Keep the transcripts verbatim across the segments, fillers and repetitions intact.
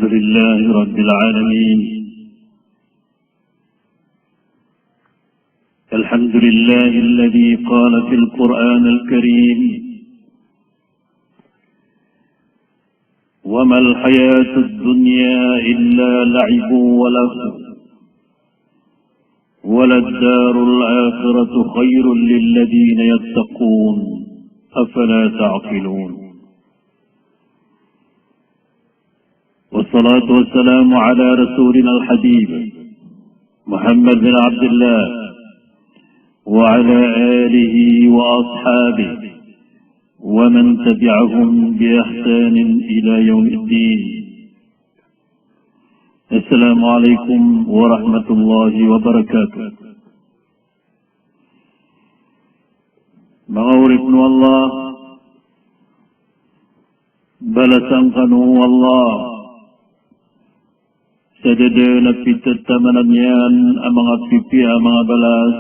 الحمد لله رب العالمين. الحمد لله الذي قال في القرآن الكريم: وما الحياة الدنيا إلا لعب ولهو، وللدار الآخرة خير للذين يتقون، أفلا تعقلون؟ والصلاة والسلام على رسولنا الحبيب محمد بن عبد الله وعلى آله وأصحابه ومن تبعهم بإحسان إلى يوم الدين. السلام عليكم ورحمة الله وبركاته. Manga oripn o Allah, balasan kano o Allah sa da dn a pithamanan iyan a manga pipiya a manga balas.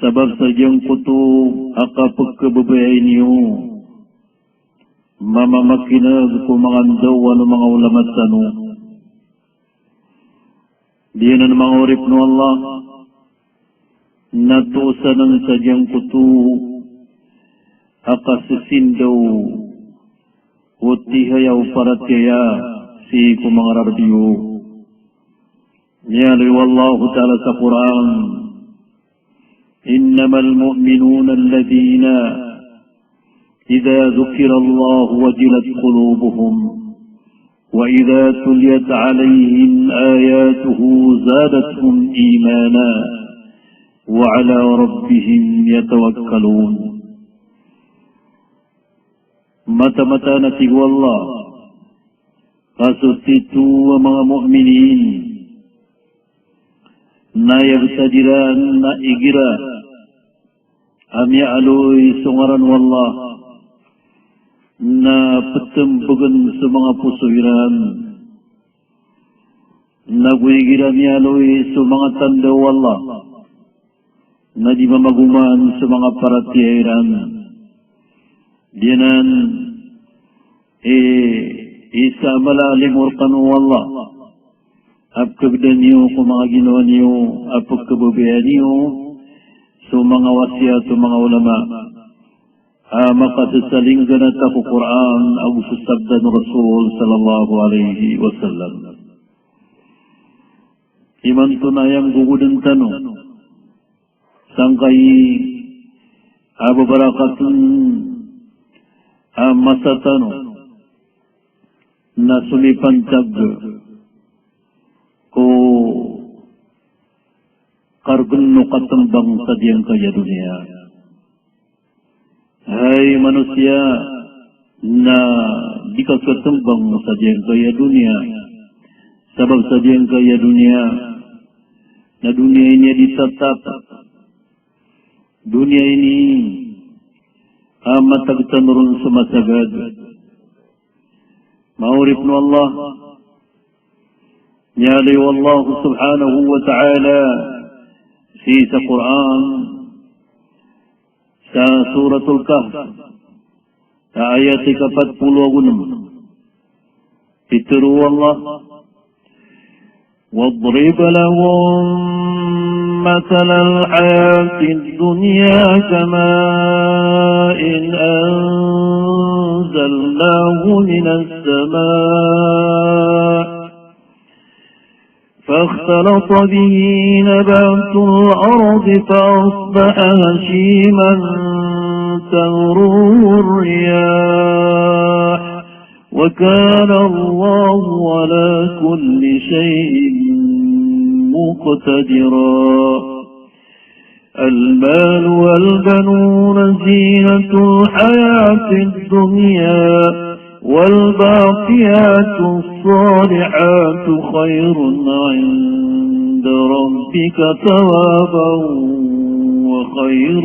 Sabap sa giyangkoto a kapkhababayai niyo, mamamakineg ko manga ndaowan o manga ulama tano. Giyanan manga oripn o Allah, na toos anan sa giyangkoto a kasisindaw o tihaya o paratiyaya sii ko manga rarb iyo. Miyaaloy o Allahu Ta'ala sa Qur'an: إنما المؤمنون الذين إذا ذكر الله وجلت قلوبهم وإذا تليت عليهم آياته زادتهم إيمانا وعلى ربهم يتوكلون. Mataan-mataan a tig o Allah, ka so titho a manga mu'minin na aya btad iran na igira a miyaaloy so ngaran o Allah na ptmbgn so manga poso iran. Na go igira miyaaloy so manga tanda o Allah na di mamagoman so manga paratiyaya iran. Giyanan i isa a mala a limo rkano o Allah a pkhagda niyo ko manga ginawa niyo a pkhababayaan iyo so manga wasiyat o manga ulama a makasasalinggana ta ko Qur'an ago so sabda o Rasul sallallahu alaihi wasallam. Imanto na aya nggogodn tano sangkai a babarakatn a masa tano na somipantag ko kargn o katmbang sa giyangkaya doniya. Hay manosiya, na di ka katmbang sa giyangkaya doniya. Sabap sa giyangkaya doniya na doniya ini a di tatap. Doniya ini a matag tano ron so masagad. Manga oripn o Allah, miyaaloy o Allah subhanahu wa ta'ala sii sa Qur'an, sa Suratul Kahf, sa ayat ika pat polo ago nem. Pitharo o Allah: واضرب لهم مثل الحياة الدنيا كماء أنزلناه من السماء فاختلط به نبات الأرض فأصبح هشيما تذروه الرياح وكان الله على كل شيء مقتدرا. المال والبنون زينة الحياة الدنيا والباقيات الصالحات خير عند ربك ثوابا وخير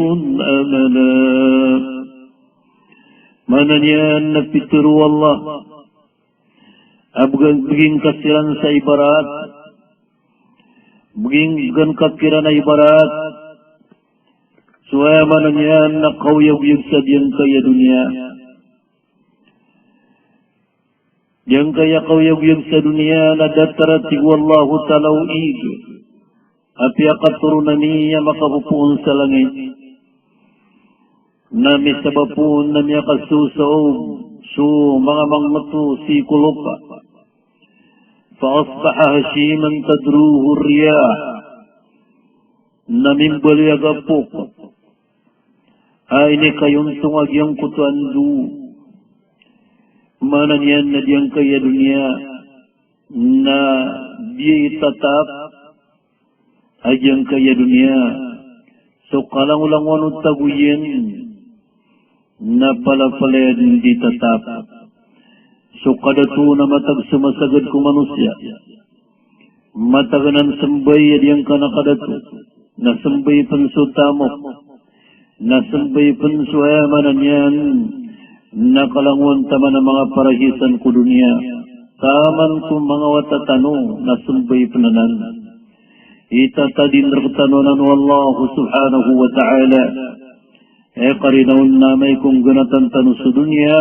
أملا. Maana niyan na pitharo o Allah a bgan, bgan ka siran sa ibarat, bgan, bgan ka kiran a ibarat so aya maana niyan na kaoyagoyag sa giyangkaya doniya. Giyangkaya kaoyagoyag sa doniya na datar a tig o Allahu Ta'ala o ig a piyakatoron ami a makapopoon sa langit, na misabap on na miyakasosaob so manga mangto sii ko lopa. Fa asbaha hashiman tadhruhu riyah. Na mimbaloy a gapok a inikayontong a giyangkoto a ndo. Maana niyan na giyangkaya doniya na di itatap a giyangkaya doniya so kalangolangowan o tago iyan na palapalaya dn di tatap. So kadato na matag so masagad ko manosiya, matag anan smbay a giyangkanan a kadato, na smbay pn so tamok, na smbay pn so, aya maana niyan na kalangowan taman a manga parahiyasan ko doniya, taman ko manga wata tano na smbay pn anan. Itatadin rktano anan o Allah subhanahu wa ta'ala. Aya karina on na amay ko nggnatan tano so doniya,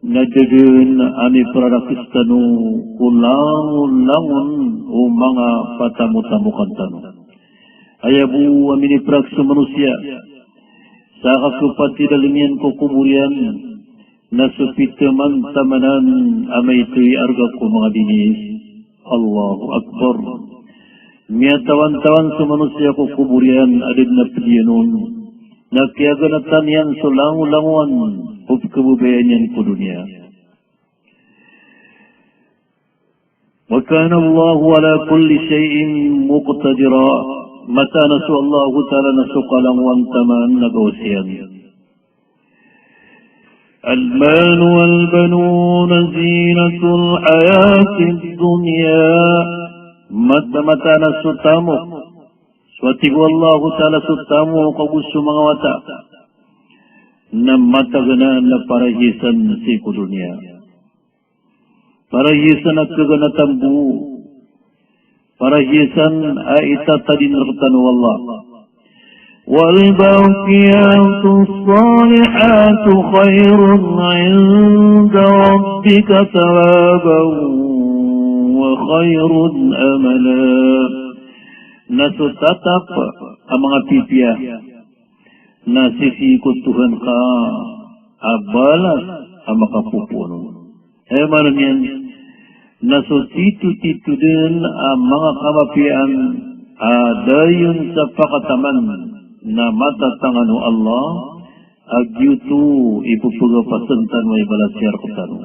na da dn a miprarakis tano ko langolangon o manga patamotamokan tano. Aya bo a miniprakis o manosiya sa kakpatidalm iyan ko kobor iyan, na so pitaman tamanan a maito i arga ko manga binis. Allahu Akbar. Miyatawan-tawan so manosiya ko kobor iyan a da dn a pdiyan on. Na kiyaganatan iyan so langolangowan o pkhababayaan iyan ko doniya. Wa kana Allahu ala kulli shay'in muqtadira. Mataan a so Allahu Ta'ala na so kalangowan taman na gaos iyan. Al-malu wal-banuna zinatul hayatid dunya. Mata-, mataan a so tamok, so a tig o Allahu Ta'ala, so tamok ago so manga wata na matag anan a parahiyasan sii ko doniya. Parahiyasan a khaganatan bo. Parahiyasan a itatadin rktano o Allah. Wal baqiyatus salihatu khairun inda rabbika thawaban wa khairun amala. Na so tatap a manga pipiya na sisii ko Tuhan ka a balas a makapopoon on. Aya maana niyan na so titotito dn a manga kamapiyaan a dayon sa pakataman na matatangan o Allah, a giyoto i pphagasn tano a ibalas iyan rktano.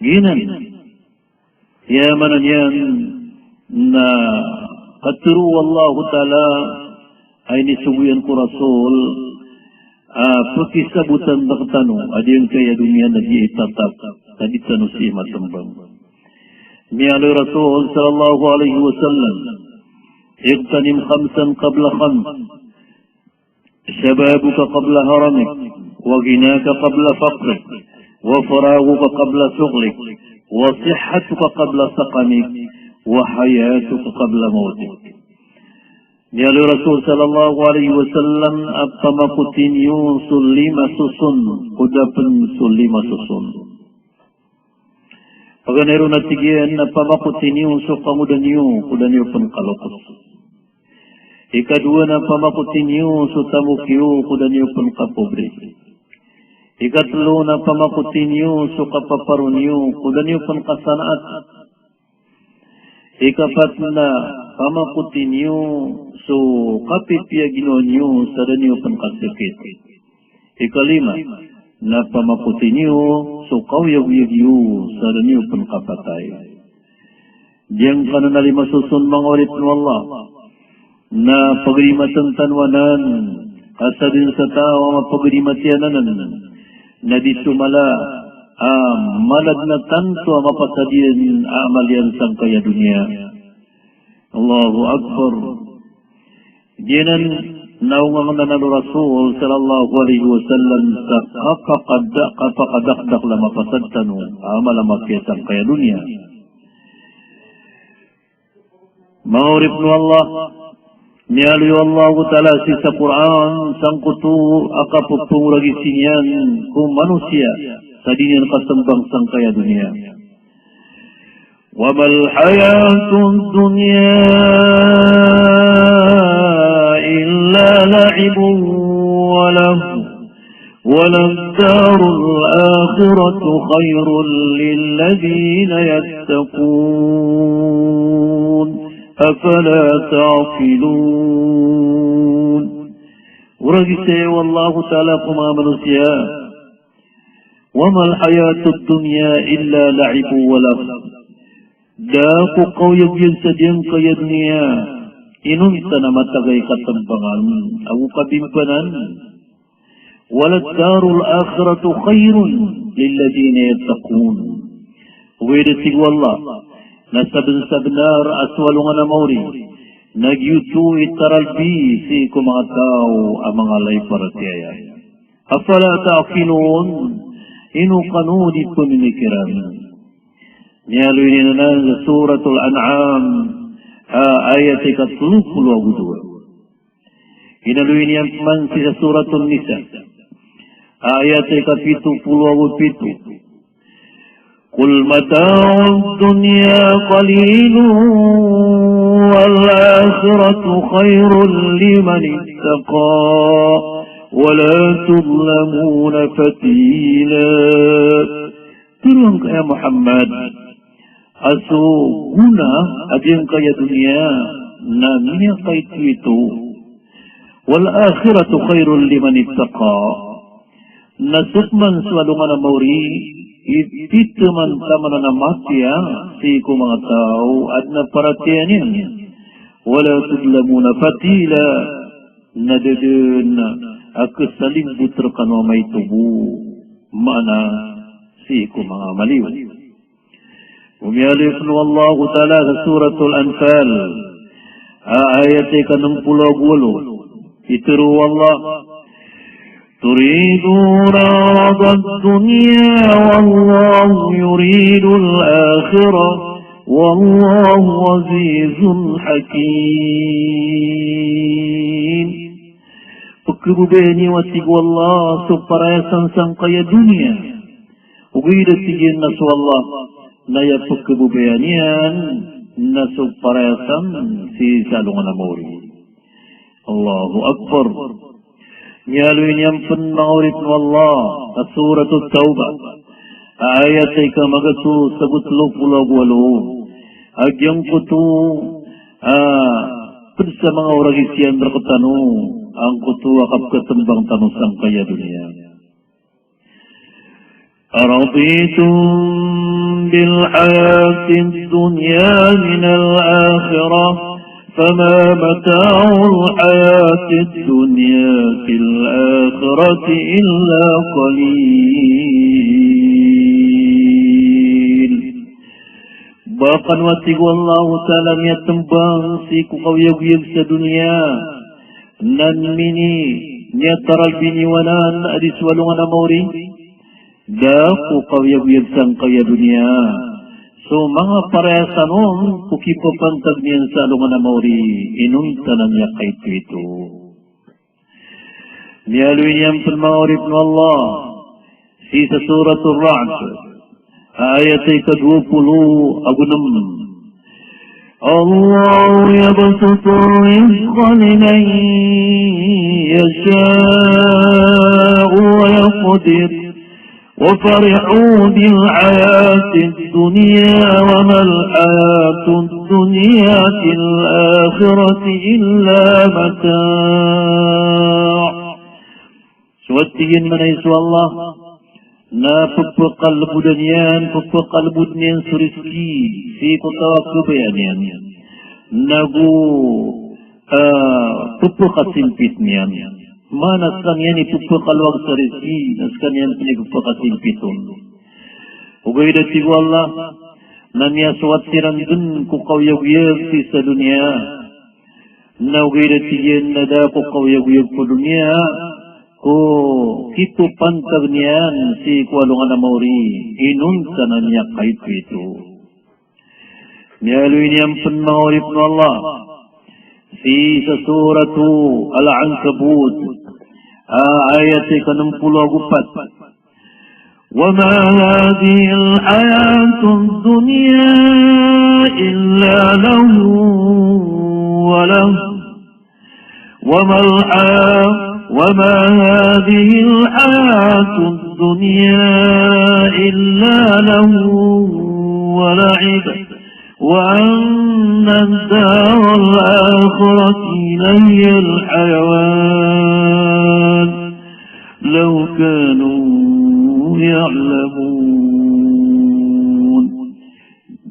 Giyanan. Aya maana niyan na katharo o Allahu Ta'ala a inisogo iyan ko Rasul a pkisabotan rktano a giyangkaya doniya na di itatap, na di tano sii matmbang. Miyaaloy o Rasul sallallahu alaihi wasallam, "Ightanim khamsan qabla khams." Shababuka qabla haramik, wa ghinaka qabla faqrik, wa faraghuka qabla shughlik, wa sihhatuka qabla saqamik, wa hayatuka qabla mawtik. Miyaaloy o Rasul sallallahu alaihi wasallam a pamakoti niyo so lima soson, ko da pn so lima soson. Paganay ron a tig iyan a pamakoti niyo so kangoda niyo, ko da niyo pn kalokos. Ikadowa na pamakoti niyo so tamok iyo, ko da niyo pn kapobri. Ikatlo na pamakoti niyo so kapaparo niyo, ko da niyo pn kasanaat. Ikapat na pamakoti niyo so kapipiya ginawa niyo sa da niyo pn kasakit. Ikalima na pamakoti niyo so kaoyagoyag iyo sa da niyo pn kapatay. Giyangkanan a lima soson, manga oripn o Allah, na pagrimatn tano anan, ka sadn sa taw a mapagrimat iyan anan na di so mala a mala dn a tanto a mapasad iyan a amal iyan sangkaya doniya. Allahu Akbar. Giyanan na onga ngka nan o Rasul sallallahu alaihi wasallam sa kapakada-, kapakadakdakl a mapasad tano a amal a mapiya sangkaya doniya. Manga oripn o Allah, miyaaloy o Allahu Ta'ala sii sa Qur'an sangkoto a kapphangoragisi niyan ko manosiya na di niyan katmbang sangkaya doniya. Wa mal hayatud dunya illa la'ibun wa lahw, wa lad darul akhiratu khayrun lilladhina yattaqun, afala ta'qilun. Oragisaya o Allahu Ta'ala ko manga manosiya, wa mal hayatud dunya illa la'ibun wa lahw. Da ko kaoyagoyag sa giyangkaya doniya inonta na matag a ikatmbangan ago kabimbanan. Wa lad darul akhiratu khayrun lilladhina yattaqun. Ogaid a tig o Allah na sabnsabnar a so alongan a maori na giyoto i taralbi sii ko manga taw a manga lay paratiyaya. Afala ta'qilun, ino kano di pmimikiran? Miyaaloy niyan anan sa Suratul An'am, a, ayat ikatlo polo ago dowa. Inaloy niyan pman sii sa Suratul Nisa, a, ayat ikapito polo ago pito. Qul mata'ud dunya qalilun wal akhiratu khayrun liman ittaqa wa la tudlamuna fatila. Tharoang ka, ya Muhammad, a so gona a giyangkaya doniya na miyakaitoito. Wal akhiratu khayrun liman ittaqa. Na so pman so alongan a maori i pitaman taman a mapiya sii ko manga taw a adn a paratiyaya niyan. Wa la tudlamuna fatila. Na da dn a khasalimbot rkano a maito bo, maana sii ko manga maliyo. Miyaaloy pn o Allahu Ta'ala sa Suratul Anfal, a, ayat ikanaw polo ago walo. Pitharo o Allah, turiduna 'aradad dunya wallahu yuridul akhirah wallahu 'azizun hakim. Pkhababayaan iyo, a tig o Allah, so parayasan sangkaya doniya. Ogaid a tig iyan na so Allah na aya pkhababayaan iyan na so parayasan sii sa alongan a maori. Allahu Akbar. Miyaaloy niyan pn manga oripn o Allah sa Suratut Tawbah, a, ayat ikamaga so sago tlo polo ago walo. A giyangkoto a pd sa manga oragis iyan rktano angkoto a kapkatmbang tano sangkaya doniya. Araditum bil hayatid dunya minal akhirah, fama mata'ul hayatid dunya fil akhirati illa qalil. Ba kano, a tig o Allahu Ta'ala, miyatmbang sii ko kaoyagoyag sa doniya, na mini, miyataralbi niyo anan a di so alongan a maori? Da ko kaoyagoyag sangkaya doniya so manga parayasan on ko kipapantag niyan sa alongan a maori inonta na miyakaitoito. Miyaaloy niyan pn manga oripn o Allah sii sa Suratur Ra'd, a, ayat ikadowa polo ago nem. Allahu yabsutur rizqa liman yasha'u wa yaqdir, wa farihu bil hayatid dunya wa mal hayatud dunya fil akhirati illa mata'. So, a tig iyan, manay so Allah na pphakalbodan iyan, pphakalbod iyan so rizki sii ko taw a khabayaan iyan, nago, ah, pphakasimpit iyan. Maana skaniyan i pphakalowag sa rizki, na skaniyan pn i pphakasimpit on. Ogaid a tig o Allah na miyasowat siran dn ko kaoyagoyag sii sa doniya. Na ogaid a tig iyan na da ko kaoyagoyag ko doniya ko kipapantag niyan sii ko alongan a maori inonta na miyakaitoito. Miyaaloy niyan pn, manga oripn o Allah, sii sa Suratu Al-Ankabut, a, ayat ikanem polo ago pat. وما هذه الحياة الدنيا إلا لهو ولهو وما الحياة، وما هذه الحياة الدنيا إلا لهو ولعب، وأن الدار الآخرة لهي الحيوان، لو كانوا يعلمون.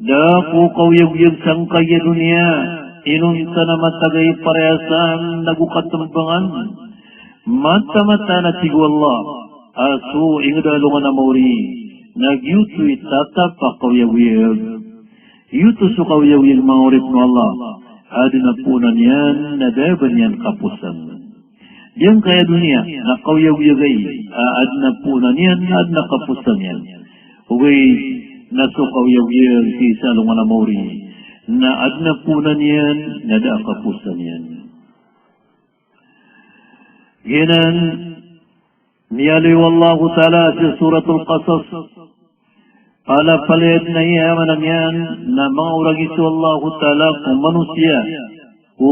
Da ko kaoyagoyag sangkai a doniya, inonta na matag a iparayasan nago katembangan. Mataan, mataan a tig o Allah a so inged a alongan a maori na giyoto i tatap a kaoyagoyag. Giyoto so kaoyagoyag, manga oripen o Allah, a aden a poonan iyan na da a ba niyan kaposan. Giyangkaya doniya na kaoyagoyag ai, a aden a poonan iyan na aden a kaposan iyan. Ogaid na so kaoyagoyag sii sa alongan a maori na aden a poonan iyan na da a kaposan iyan. Giyanan, miyaaloy o Allahu Ta'ala sii Suratul Qasas, palapalaya den a aya maana niyan na manga oragi so Allahu Ta'ala ko manosiya ko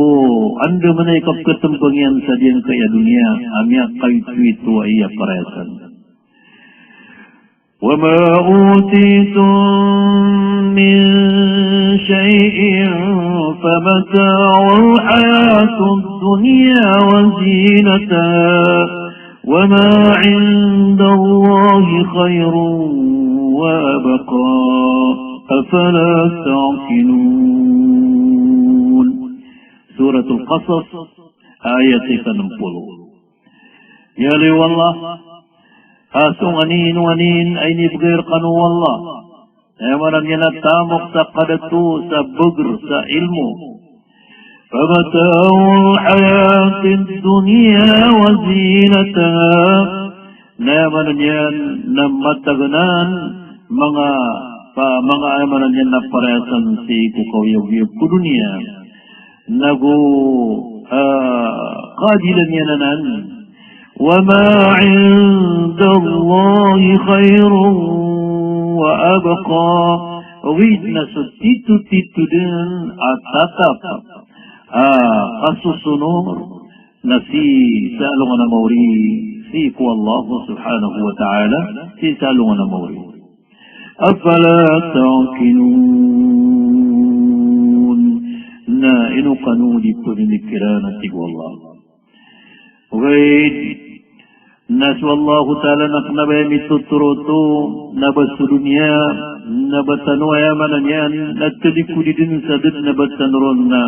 andamanaya i kapeketembang iyan sa giyangkaya doniya a miyakaitoito a aya parayasan. وما أوتيتم من شيء فمتاع الحياة الدنيا وزينتها وما عند الله خير وأبقى أفلا تعقلون. Suratul Qasas, ayat ika nem polo. Miyaaloy o Allah a so nganin o nganin a inibegay rekano o Allah, aya maana niyan na tamok sa kadato, sa beger, sa ilmo. فمتاع الحياة الدنيا وزينتها. Na aya maana niyan na matagenan manga pa, manga aya maana niyan na parayasan sii ko kaoyagoyag ko doniya. Nago, ah, kaadilan iyan anan. وما عند الله خير وأبقى. Ogaid na so titotito den a tatap a kasosonor na sii sa alongan a maori, sii ko Allah subhanahu wa ta'ala, sii sa alongan a maori. أفلا تعقلون. Na ino kano di pemimikiran, a tig o Allah. Ogaid na so Allahu Ta'ala na kena ba aya mitotoro oto na ba so doniya na ba tano aya maana niyan na telikodi den sa da den a ba tano ron na,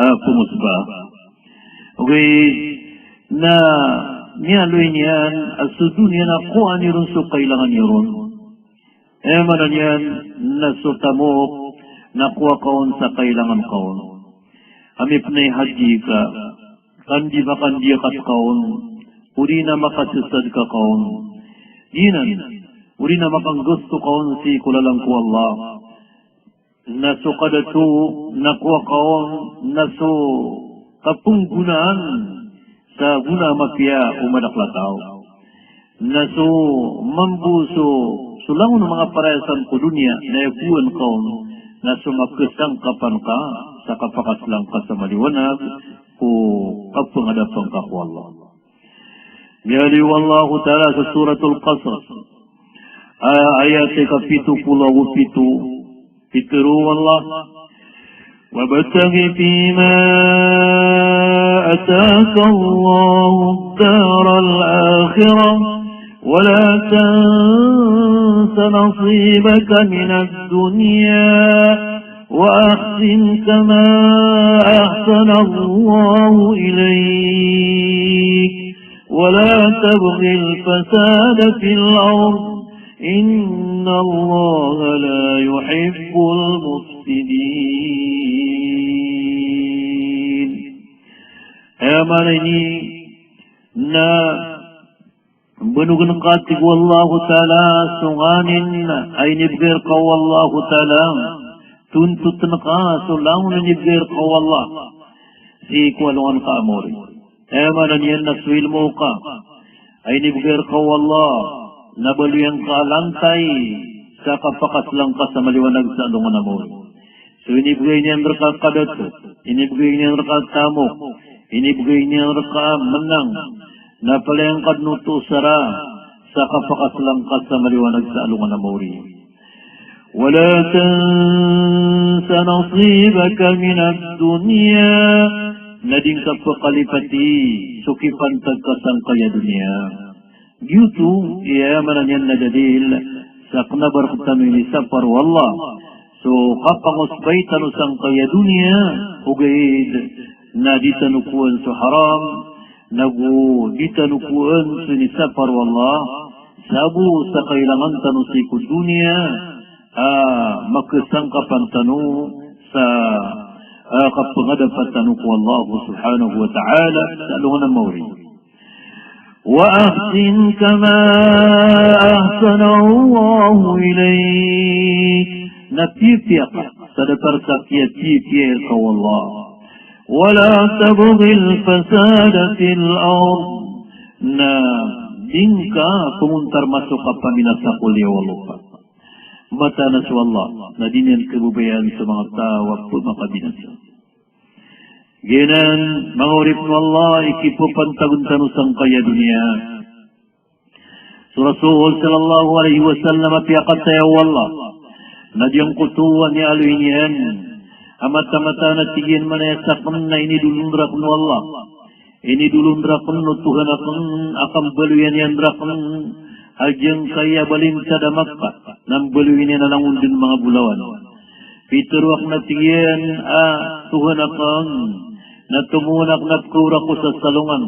ah, pengosba. Ogaid na miyaaloy niyan a so doniya na kowaan iyo ron so kailangan iyo ron. Aya maana niyan na so tamok na kowa ka on sa kailangan ka on. Amay pen a i-hajji ka, ka an di makandiyakat ka on, odi na makasesad ka ka on. Giyanan, odi na makanggasto ka on sii ko lalan ko Allah. Na so kadato na kowa ka on na so kapenggonaan sa gona a mapiya o madakel a taw. Na so mambo so, so langon o manga parayasan ko doniya na aya kowan ka on na so makesangkapan ka sa kapakaselang ka sa maliwanag ko kapengadapan ka ko Allah. Miyaaloy o Allahu Ta'ala sa Suratul Qasas, a, ayat ika pito polo ago pito, pitero o Allah: وابتغ فيما آتاك الله الدار الآخرة ولا تنس نصيبك من الدنيا وأحسن كما أحسن الله إليك ولا تبغ الفساد في الأرض إن الله لا يحب المفسدين. Aya maana niyan na benogen ka, tig o Allahu Ta'ala, so nganin a inibegay reka o Allahu Ta'ala, tontoten ka so langon a inibegay reka o Allah sii ko alongan ka a maori. Aya maana niyan na so ilmo ka a inibegay reka o Allah, na baloy angka a lantay sa kapakaslangkas a maliwanag sa alongan a maori. So inibgay niyan rka a kadato, inibgay niyan rka a tamok, inibgay niyan rka a menang, na palaya ngka dn oto sara sa kapakaslangkas a maliwanag sa alongan a maori. Wala tansa nasibaka minad dunya. Na di ngka pkalipati so kipantag ka sangkaya doniya. Giyoto i aya maana niyan na dalil sa kna ba rktano inisapar o Allah so kapangosbay tano sangkaya doniya, ogaid na di tano kowaan so haram, nago di tano kowaan so inisapar o Allah, sabo sa kailangan tano sii ko doniya, a makasangkapan tano sa, a, kapangadapan tano ko Allah subhanahu wa ta'ala sa alongan a maori. Wa ahsin kama ahsana Allahu ilayk. Na piyapiya ka sa datar sa kiyapiyapiya rka o Allah. Wala tabghil fasada fil ard. Na di ngka pngontar maso kapaminasa ko liyawaw a lopa. Mataan a so Allah na di niyan kababayaan so manga taw a pmakabinasa. Giyanan, manga oripn o Allah, i kipapantagn tano sangkaya doniya. So Rasul sallallahu alaihi wasallam a piyakataya o Allah na giyangkoto a miyaaloy niyan a mataan a tig iyan man a aya sakn na inidolon rakn o Allah. Inidolon rakn o Tohan akn a kambaloyan iyan rakn a giyangkaya a balintad a Makkah na mbaloy niyan a langon dn manga bolawan. Pitharo akn a tig iyan a Tohan akn na tomo akn a pkhaora ko sa salongan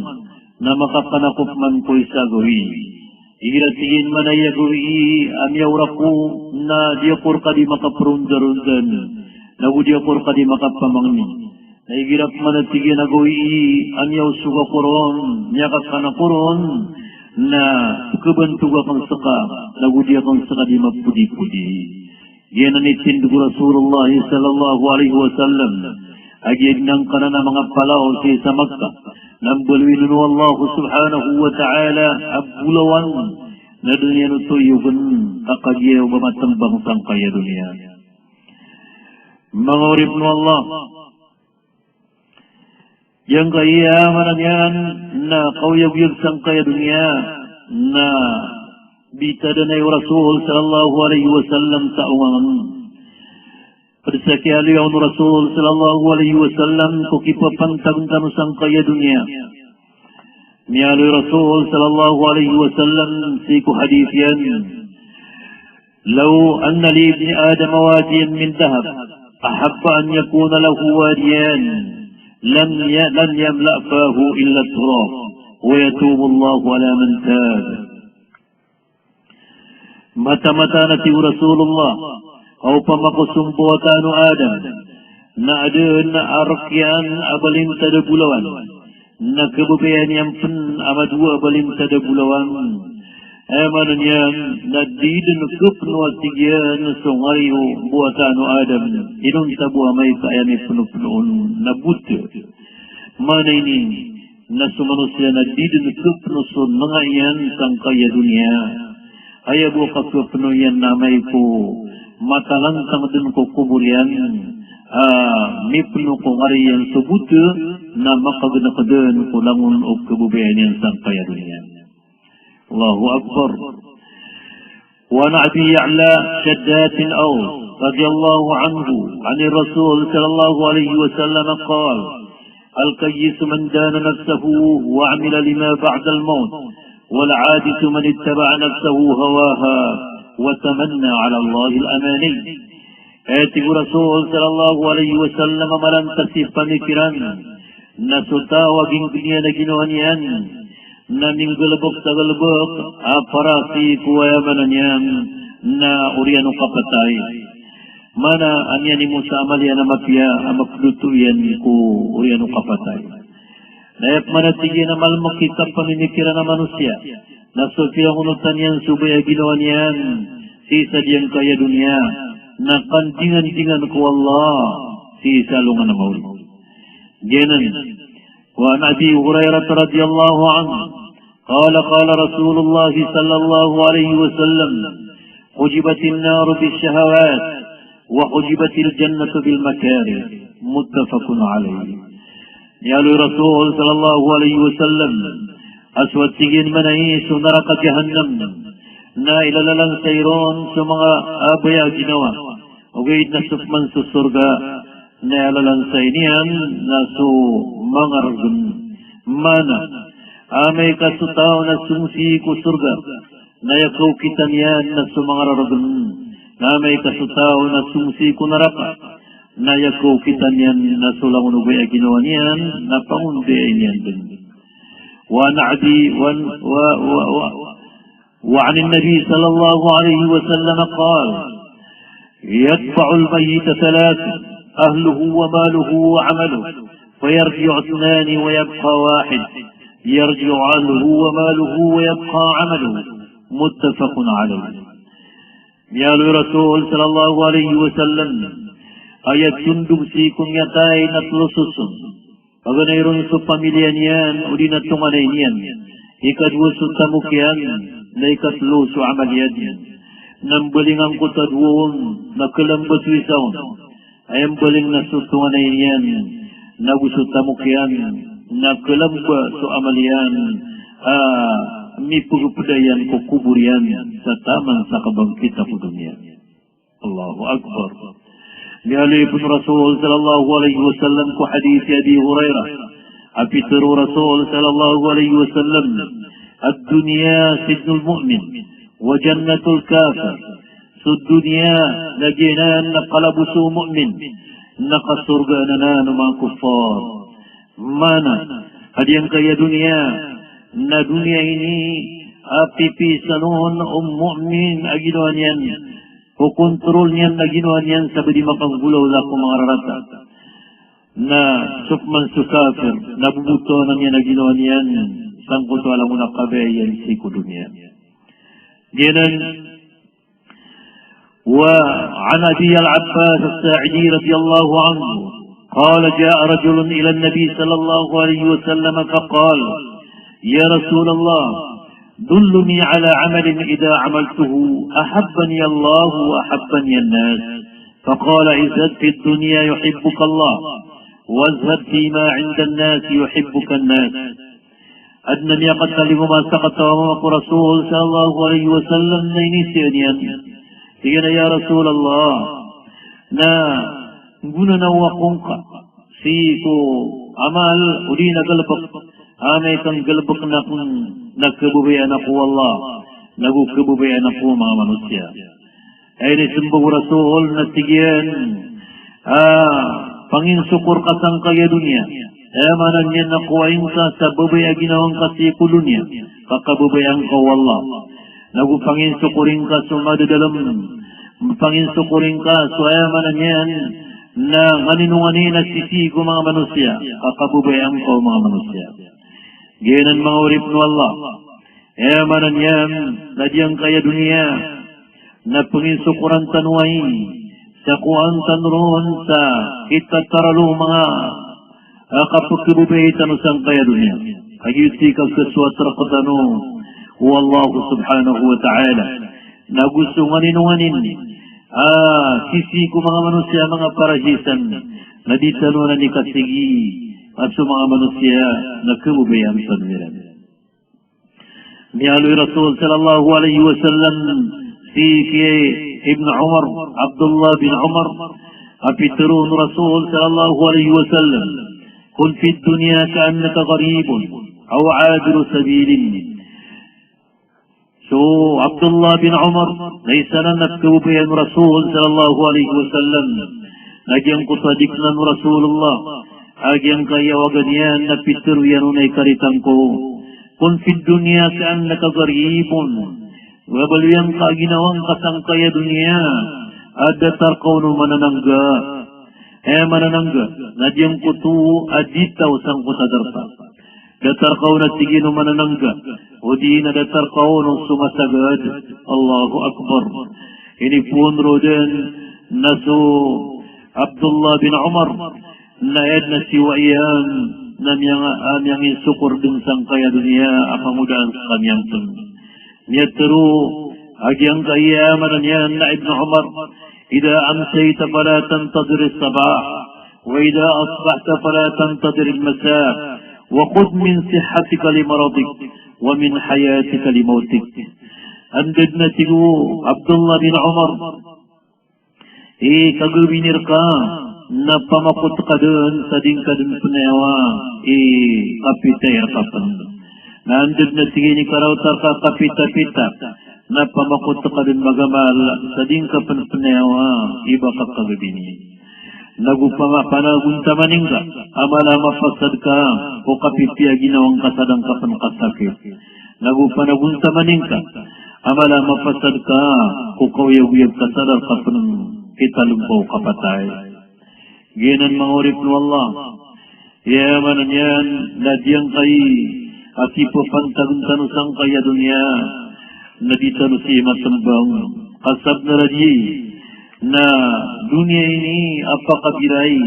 na makakan ako pman ko isa a gawii. Igira tig iyan man a aya gawii a miyaora ko na di ako rka di makaparondarondan, nago di ako rka di makapamangni. Na igira pman a tig iyan a gawii a miyaosog ako ron, miyakakan ako ron, na pkhabantog akn ska, nago di akn ska di mapodipodi. Giyanan i tindg o Rasulullah sallallahu alaihi wasallam a giyangkanan a manga palaw sii sa Makkah na mbaloy on o Allah subhanahu wa ta'ala a bolawan na da niyan oto iyogn ka kagiya o ba matmbang sangkaya doniya. Manga oripn o Allah, giyangkaya maana niyan na kaoyagoyag sangkaya doniya na bitadanay o Rasul sallallahu alaihi wasallam sa ongangan. Pd sa kiyaaloy on o Rasul sallallahu alaihi wasallam ko kipapantagn tano sangkaya doniya. Miyaaloy o Rasul sallallahu alaihi wasallam sii ko hadith iyan: Law anna li ibni Adam wadiyan min dhahab, ahabba an yakuna lahu wadiyan, lam ya-, lam yamla' fahu illa turab, wa yatubu Allahu ala man tab. Mataan a tig o Rasulullah, ka opama ko so mbawataan o Adam na adn a rk iyan a balintad a bolawan, na khababayaan iyan pn a madowa a balintad a bolawan. Aya maana niyan na di dn khapno a tig iyan so ngari o mbawataan o Adam inonta bo amay ka aya mipnopno on na bot. Maana ini na so manosiya na di dn khapno so nanga iyan sangkaya doniya. Aya bo a kakhapno iyan na amay ko matalantang dn ko kobor iyan a mipno ko ngari iyan so bot na makagnk dn ko langon o khababayaan iyan sangkaya doniya. Allahu Akbar. Wa an Abi Ya'la Shaddad bin Aws radiyallahu anhu, 'anir Rasul sallallahu alaihi wasallam qal: Al-kayyisu man dana nafsahu wa 'amila lima ba'dal mawt, wal 'ajizu man ittaba'a nafsahu hawaha wa tamanna 'ala Allahil amani. Aya tig o Rasul sallallahu alaihi wasallam a mala a sii pamikiran na so taw a ginggn iyan a ginawa niyan na minggalbk sa galbk a para sii ko aya maana niyan na oriyan o kapatay. Maana a miyanimo sa amal iyan a mapiya a mapdoto iyan ko oriyan o kapatay. Na aya pman a tig iyan a malm a kipamimikiran a manosiya na so piyangonotan iyan so baya a ginawa niyan sii sa giyangkaya doniya na kandingandingan ko Allah sii sa alongan a maori. Giyanan, wa an Abi Hurairah radiyallahu anhu قال قال رسول الله صلى الله عليه وسلم: حجبت النار بالشهوات وحجبت الجنة بالمكاره. متفق عليه. Miyaaloy o Rasul sallallahu alaihi wasallam a so, tig iyan, manay so naraka Jahannam na ilalalansa iron so manga, ah, baya a ginawa. Ogaid na so pman so sorga na ilalalansa iyan na so manga rgm. Maana, amay ka so taw na song sii ko sorga, na aya kaokitan iyan na so manga rargm. Na amay ka so taw na song sii ko naraka, na aya kaokitan iyan na so langon o baya a ginawa niyan, na pangondaya iyan dn. Wa an Abi, wa, wa, wa, wa, وعن النبي صلى الله عليه وسلم قال: يتبع الميت ثلاث: أهله وماله وعمله، فيرجع اثنان ويبقى واحد، يرجع أهله وماله ويبقى عمله. متفق عليه. Miyaaloy o Rasul sallallahu alaihi wasallam a aya tondog sii ko miyatay na tlo soson. Paganay ron so pamiliya niyan, odi na tonganay niyan. Ikadowa so tamok iyan, na ikatlo so amal iyan. Na mbaling angkoto a dowa on, na kalamba so isa on. Aya mbaling na so tonganay niyan, nago so tamok iyan, na kalamba so amal iyan, a mipagpda iyan ko kobor iyan, sa taman sa kabangkit a ko doniya. Allahu Akbar. Miyaaloy pn o Rasul sallallahu alaihi wasallam ko hadith i Abi Hurairah. A pitharo o Rasul sallallahu alaihi wasallam: الدنيا سجن المؤمن وجنة الكافر. So doniya na giyanan na kalabosan o mu'min, na kasorgaan anan o manga kuffar. Maana, a giyangkaya doniya na doniya ini a pipisan on o mu'min a ginawa niyan, o kontrol niyan a ginawa niyan sa ba di makanggolawla ko manga rarata. Na so pman so kafir na bobotowan iyan a ginawa niyan sangkoto a langon a kabaya iyan sii ko doniya. Giyanan. وعن أبي العباس الساعدي رضي الله عنه قال: جاء رجل إلى النبي صلى الله عليه وسلم فقال: يا رسول الله، دلني على عمل إذا عملته أحبني الله وأحبني الناس. فقال: ازهد في الدنيا يحبك الله، وازهد فيما عند الناس يحبك الناس. Adn a miyakatalingoma sakataw a mama ko Rasul sallallahu alaihi wasallam na inizaan iyan. Tig iyan a, "Ya Rasulullah, na nggonanaw ako ngka sii ko amal odi na galbk, amay ka nggalbkn akn na kababayaan ako o Allah, nago kababayaan ako o manga manosiya." Aya inismbag o Rasul na tig iyan a, panginsokor ka sangkaya doniya. Aya maana niyan na kowai ngka sa babaya a ginawa ngka sii ko doniya, ka kababayaan ka o Allah. Nago panginsokori ngka so madadalm. Panginsokori ngka so, aya maana niyan na nganin o nganin a sisii ko manga manosiya, ka kababayaan ka o manga manosiya. Giyanan manga oripn o Allah. Aya maana niyan na giyangkaya doniya na panginsokoran tano ai sa kowaan tano ron sa kitataralo o manga, ah, kapkhababayai tano sangkaya doniya. Kagiya sii ka kasoat rktano o Allah subhanahu wa ta'ala. Nago so nganin o nganin a sisii ko manga manosiya a manga parahiyasan na di tano anan ikasigi a so manga manosiya na khababayaan tano iran. Miyaaloy o Rasul sallallahu alaihi wasallam sii ki Ibn Umar, Abdullah bin Umar, a pitharo o Rasul sallallahu alaihi wasallam: "Kun fid dunya ka'annaka gharibun aw abiru sabilin." So Abdullah bin Umar, na isa nan a pkhababayaan o Rasul sallallahu alaihi wasallam, na giyangkoto a dikn o Rasulullah a giyangkaya waga niyan na pitharo iyan on a ikaritang ko: "Kun fid dunya ka'annaka gharibun." Baloy angka a ginawa ngka sangkaya doniya a datar ka on o mananangga. Eh, mananangga, na giyangkoto a di taw sangkoto a darpa. Datar ka on a tig iyan o mananangga, odi na datar ka on o somasagad. Allahu Akbar. Inipoon roo dn na so Abdullah bin Umar, na aya dn a siyowa iyan na miyanga-, a miyangisokor dn sangkaya doniya a pangodaan skaniyan pn. Miyatharo a giyangkaya maana niyan na Ibn Umar, "Idha amsayta fala tantadhir as-sabah, wa idha asbahta fala tantadhir al-masa, wa khudh min sihhatika li maradik, wa min hayatika li mawtik." Anda dn, a tig o Abdullah bin Umar, i kagabini rka na pamakot ka dn sa di ngka dn pnayawa i kapitay rka pn. Na anda dn, a tig iyan, i karaot rka kapitapita na pamakot ka dn magamal sa di ngka pn pnayawa i ba ka kagabini. Nago pama-, panagontaman ingka a mala a mapasad ka ko kapipiya ginawa ngka sa da ngka pn kasakit. Nago panagontaman ingka a mala a mapasad ka ko kaoyagoyag ka sa da rka pn kitalmpa o kapatay. Giyanan manga oripn o Allah. Aya maana niyan na giyangkai a kipapantagn tano sangkaya doniya na di tano sii matmbang. Ka sabnar a di na doniya ini a pakabiray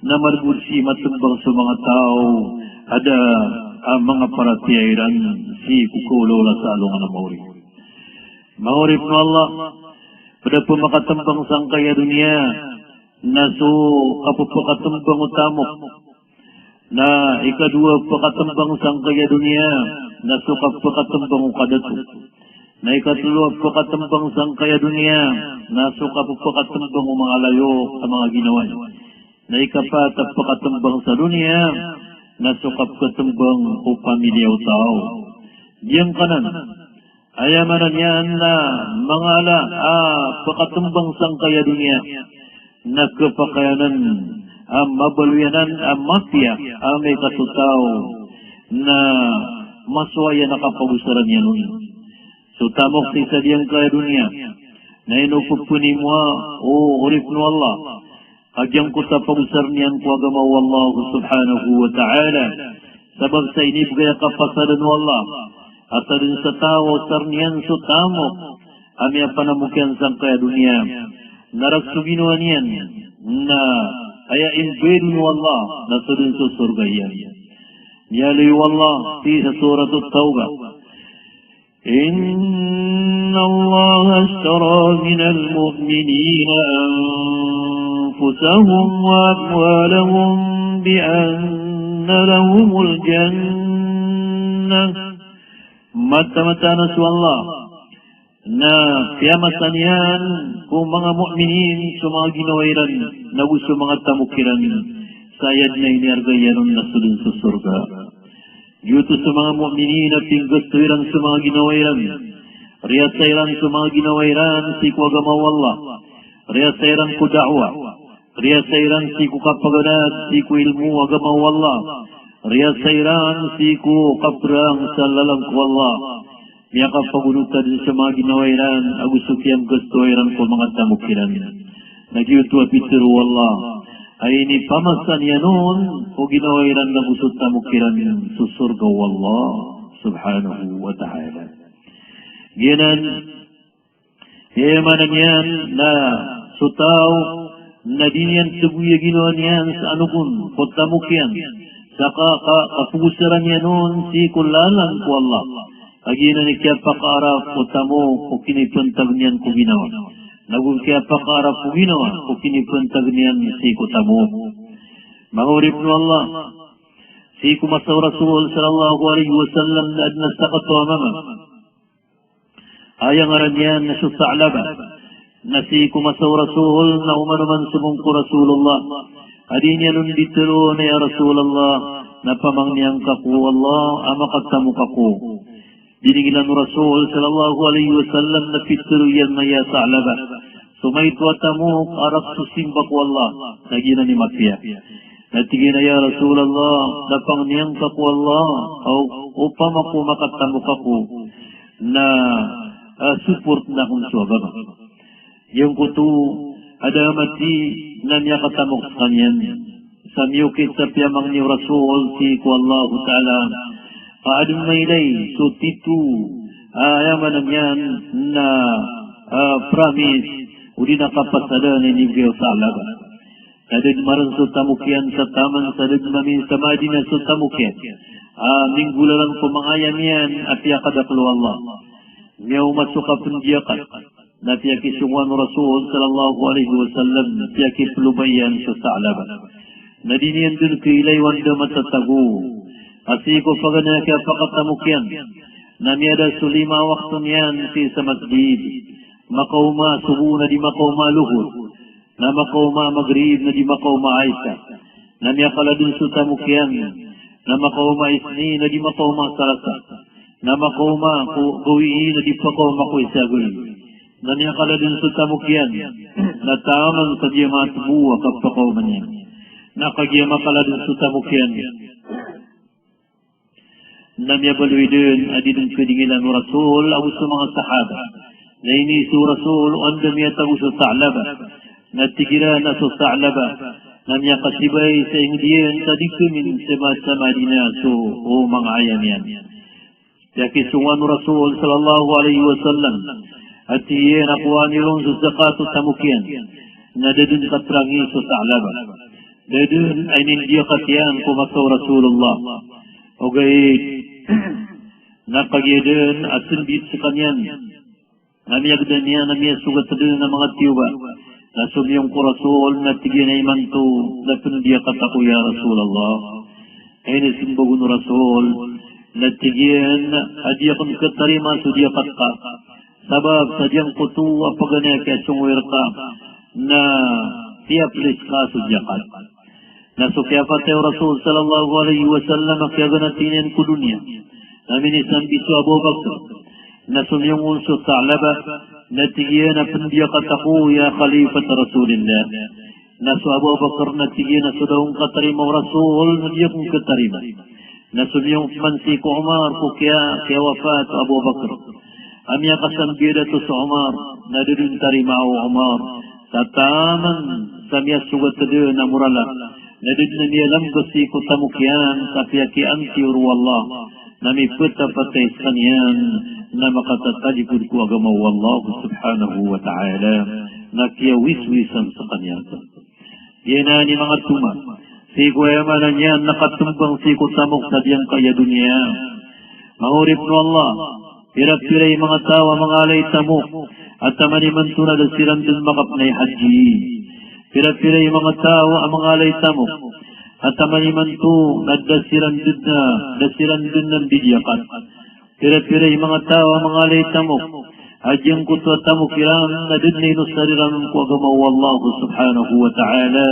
na malbod sii matmbang so manga taw a da a manga paratiyaya iran sii ko kaolaola sa alongan a maori. Manga oripn o Allah, pd a pmakatmbang sangkaya doniya na so kapphakatmbang o tamok. Na ikadowa a pphakatmbang sangkaya doniya na so kapphakatmbang o kadato. Na ikatlo a pphakatmbang sangkaya doniya na so kapphakatmbang o manga layok a manga ginawa. Na ikapat a pphakatmbang sa doniya na so kapkatmbang o pamilya o taw. Giyangkanan, aya maana niyan na manga ala a pphakatmbang sangkaya doniya na khapakay anan a mabaloy anan a mapiya amay ka so taw na masowa iyan a kapagosaran iyan on. So tamok sii sa giyangkaya doniya na ino pphanimawa o oripn o Allah a giyangkoto a pagosar niyan ko agama o Allah subhanahu wa ta'ala. Sabap sa inibgay a kapasadan o Allah a sadn sa taw a osar niyan so tamok a miyapanamok iyan sangkaya doniya, na rk so ginawa niyan na aya imbayad on o Allah na sadn so sorga iyan. Miyaaloy o Allah sii sa Surat At-Tawbah, إن الله اشترى من المؤمنين أنفسهم وأموالهم بأن لهم الجنة. Mataan a so Allah na piyamasa niyan ko manga mu'minin so manga ginawa iran nago so manga tamok iran sa aya dn a iniyarga iyan on na so dn so sorga. Giyoto so manga mu'minin a pinggasto iran so manga ginawa iran. Riyasa iran so manga ginawa iran sii ko agama o Allah. Riyasa iran ko da'wah. Riyasa iran sii ko kapaganad sii ko ilmo o agama o Allah. Riyasa iran sii ko kaprang sa lalan ko Allah. Miyakapagonota dn so manga ginawa iran ago so kiyanggasto iran ko manga tamok iran. Na giyoto a pitharo o Allah a inipamasa niyan on ko ginawa iran ago so tamok iran so sorga o Allah subhanahu wa ta'ala. Giyanan, aya maana niyan na so taw na di niyan tgoy a ginawa niyan sa ano kon ko tamok iyan sa ka, ka, kapagosaran iyan on sii ko lalan ko Allah. Kagiya na kiyapakaarap o tamok ko kinipantag niyan ko ginawa. Nago kiyapakaarap o ginawa ko kinipantag niyan sii ko tamok. Manga oripn o Allah, sii ko masa o Rasul sallallahu alaihi wasallam na adn a sakataw a mama a aya ngaran iyan na so Sa'labah. Na sii ko masa o Rasul na oman-oman somong ko Rasulullah a di niyan on dii tharoon a, "Ya Rasulullah, na pamangni angka ko o Allah a makatamok ako." Dinigilan o Rasul sallallahu alaihi wasallam na pitharo iyan a, "Ya Sa'labah, so maito a tamok a rk so simba ko Allah." Na giyanan i mapiya. Na tig iyan a, "Ya Rasulullah, na pangni angka ko Allah a opama ko makatamok ako na, ah, support na akn so agama." Giyangkoto a da a mati na miyakatamok skaniyan. Sa miyokit sa piyamangni o Rasul sii ko Allahu Ta'ala a adn mailay so tito, ah, aya maana niyan na, ah, promise odi na kapasadan a inibgay o Sa'labah. Na da dn marn so tamok iyan sa taman sa da dn mamin sa Madinah so tamok iyan a minggolalan ko manga ayam iyan a piyakadakl o Allah. Miyaoma so kapndiyakat, na piyakisongowan o Rasul sallallahu alaihi wasallam, piyakiploba iyan so Sa'labah. Na di niyan dn kailay o anda matatago. A sii ko paganay a kiyapakatamok iyan, na miyada so lima a wakto niyan sii sa masjid. Makaoma a sobo na di makaoma a lohor. Na makaoma a magrib na di makaoma a isa. Na miyakala dn so tamok iyan. Na makaoma a isnin na di makaoma a salasa. Na makaoma ko gawii na di pakaoma ko isa a gawii. Na miyakala dn so tamok iyan. Na taman sa giya matbo a kapakaoma niyan. Na kagiya makala dn so tamok iyan, na miyabaloy dn a di dn kadingilan o Rasul ago so manga sahaba. Na iniiza o Rasul o anda miyatago so Sa'labah. Na tig iran a so Sa'labah na miyakasibay sa ingd iyan sa di khamin sa Ma-, sa Madinah so o manga ayam iyan. Piyakisongowan o Rasul sallallahu alaihi wasallam a tig iyan a kowaan iyo ron so zakat o tamok iyan. Na da dn katrangi so Sa'labah. Da dn a inindiyakat iyan ko masa o Rasulullah. Ogaid na kagiya dn a smbit skaniyan, na miyagda niyan a miyasogat dn a manga tiyoba. Na somiyong ko Rasul na tig iyan a imanto na pndiyakat ako ya Rasulullah. Inismbag on o Rasul na tig iyan a di akn katarima so diyakat ka. Sabap sa giyangkoto a paganay a kiyasongowi rka na piyaplis ka so diyakat. Na so kiyafatay o Rasul sallallahu alaihi wasallam a kiyaganati niyan ko doniya, na minisambit so Abu Bakr. Na somiyong on so Sa'labah, na tig iyan a pndiyakat ako ya Khalifat Rasulillah. Na so Abu Bakr na tig iyan a so da on katarima o Rasul, na di akn katarima. Na somiyong pman sii ko Umar ko kiya, kiyawafat o Abu Bakr. A miyakasambi a dato so Umar, na da dn tarimaa o Umar. Sa taman sa miyasogat dn a morala, na da dn a miyalamgas sii ko tamok iyan sa piyakiantiyor o Allah. Na mipatapatay skaniyan, na makatatalikod ko agama o Allah subhanahu wa ta'ala. Na kiyawiswisan skaniyan. Giyanan i manga toma, sii ko aya maana niyan na katmbang sii ko tamok sa giyangkaya doniya. Manga oripn o Allah, pira-pira i manga taw a mangalay tamok a taman imanto na da siran dn makapnay haji. Pira-pira i manga taw a mangalay tamok a taman imanto na da siran dn, da siran dn mbidiyakat. Pira-pira i manga taw a mangalay tamok a giyangkoto a tamok iran na da dn a inosar iran on ko agama o Allah subhanahu wa ta'ala.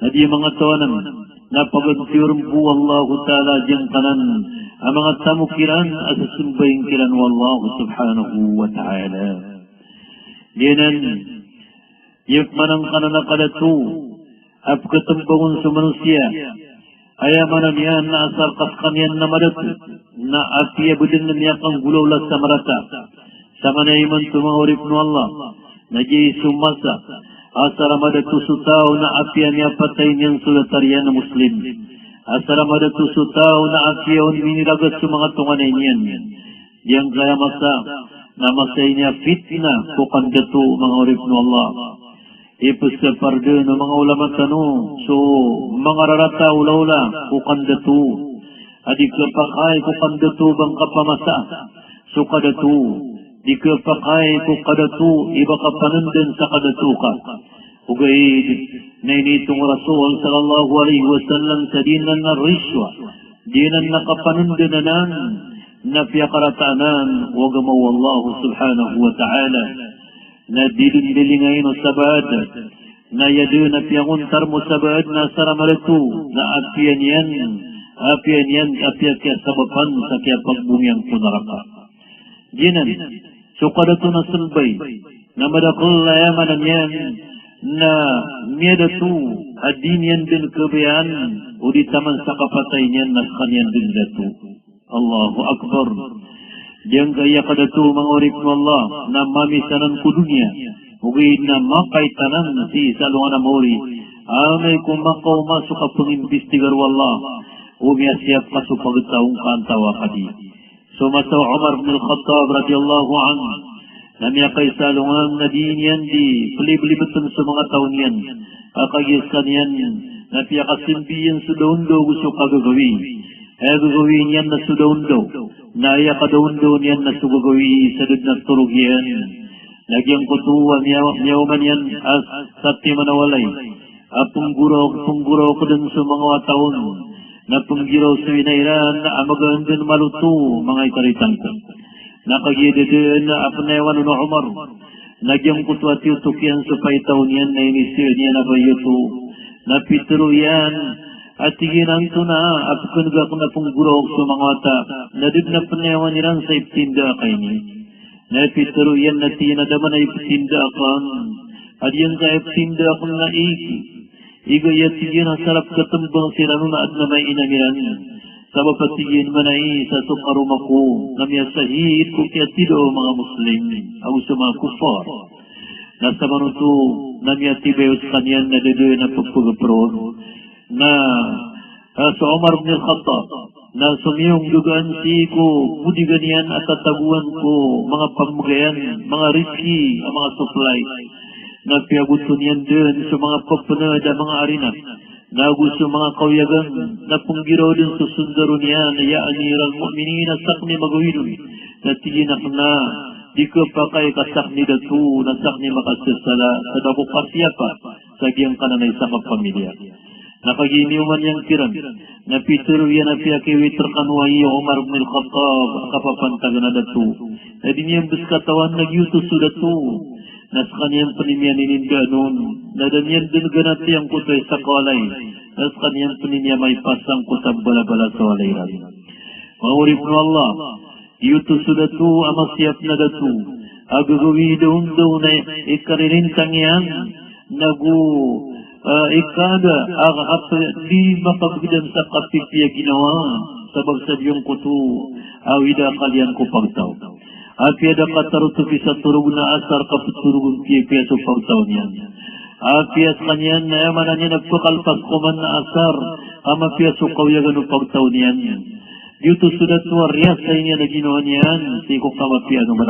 Na di manga taw anan na pagantiyorn bo o Allah ta'ala giyangkanan a manga tamok iran a sasmbayin kiran o Allah subhanahu wa ta'ala. Giyanan, aya pman angkanan a kadato a pkhatmbang on so manosiya, aya maana niyan na asar ka skaniyan na madato, na apiya bdn na miyakanggolawla sa marata. Samanan imanto manga oripn o Allah, na giya so masa a asar a madato so taw na apiya miyapatay niyan so datar iyan a Muslim. Asar a madato so taw na apiya on miniragat so manga tonganay niyan. Giyangkaya masa na masa ini a fitnah ko kandato, manga oripn o Allah. Ipskapar dn o manga ulama tano so manga rarata a olaola ko kandato a di khapakay ko kandato ba ngka pamasa so kadato. Di khapakay ko kadato i ba ka panandan sa kadato ka. Ogaid na initong o Rasul sallallahu alaihi wasallam sa di anan a rishwa, di anan a kapanandan anan, na piyakarata anan o agama o Allah subhanahu wa ta'ala. Na di dn lilingayin o sabaad, na aya dn a piyangontar mo sabaad na asar a madato, na apiya niyan, apiya niyan, apiya kiyasabapan sa kiyapagbo niyan ko naraka. Giyanan, so kadato na smbay, na madakl a aya maana niyan na miyadato a di niyan dn khabayaan, o di taman sa kapatay niyan na skaniyan dn dato. Allahu Akbar. Giyangkaya kadato, manga oripn o Allah, na mamisanan ko doniya, ogaid na makait anan sii sa alongan a maori. Amay ko makaoma so kapangimbistigar o Allah, o miyasiyap ka so pagtaw ngka antawaa ka di. So masa o Umar bin Al-Khattab radiyallahu anhu, Na miyakaisa a alongan na di niyan di peliblibeten so manga taw niyan. A kagiya sekaniyan na piyakasimbi iyan so daondaw ago so kagagawii. Aya gagawii niyan na so daondaw, na aya kadaondaw niyan na so gagawii sa da den a torog iyan. Na giyangkoto a miya-, miyaoma niyan a satiman a walay a penggoraok, penggoraok den so manga wata on, na penggiraw so ina iran a magaan den maloto, manga ikaritan ko. Na kagiya da den a penayawan on o Omar, na giyangkoto a tiyotok iyan so paitaw niyan na iniseen iyan a ba iyoto. Na pitero iyan a tig iyan a antonaa a pekeneg aken a penggoraok so manga wata, na da den a penayawan iran sa ipetindeg ka ini. Na pitero iyan na tig iyan a da man a ipetindeg aken, a giyangkaya ipetindeg aken na ig, ig aya tig iyan a sarap katembang siran on a aden a manga inam iran. Sabap a tig iyan man a isa so karoma ko na miyasahid ko kiyatida o manga Muslim ago so manga kuffar. Na samanoto na miyatibay o sekaniyan na da den a pepegeperon. Na, ah, so Omar bin Al-Khattab na somiyong gagaan sii ko bodigan iyan a tatagoan ko manga pamegayan, manga rizki, a manga supply. Na piyagoto niyan den so manga pepened a manga arina, na ago so manga kawiyagan, na penggiraw den so sondaro niyan, ya Amiral Mu'minin, a sakn i magawid on. Na tig iyan a kena di kepakay ka sakn i dato, na sakn i makasesala, sa da ko kasiyapa sa giyangkanan a isa ka pamilya. Na kagiya iniyoman iyan kiran, na pitero iyan a piyakawit rekano aya i Omar bin Al-Khattab a kapapantagan a dato. Na di niyan bes katawan na giyoto so dato. Na sekaniyan pen i miyanindaan on, na da niyan den ganati angkoto a isa ka walay. Na sekaniyan pen i miyamaipasang ko sa balabala sa walay iran. Manga oripen o Allah, giyoto so dato a masiyap na dato a gagawii daondaw na ikaririntang iyan, na go, ah, ikada a, a, di makabegdan sa kapipiya ginawa, sabap sa giyangkoto a awid a akal iyan ko pagtaw. Apiya da katarotop i sa torog na asar, kapetorogen piyapiya so pagtaw niyan. Apiya sekaniyan na aya maana niyan a pekalepas ko man na asar, ka mapiya so kawiyagan o pagtaw niyan. Giyoto so dato a riyasay niyan a ginawa niyan sii ko kamapiya o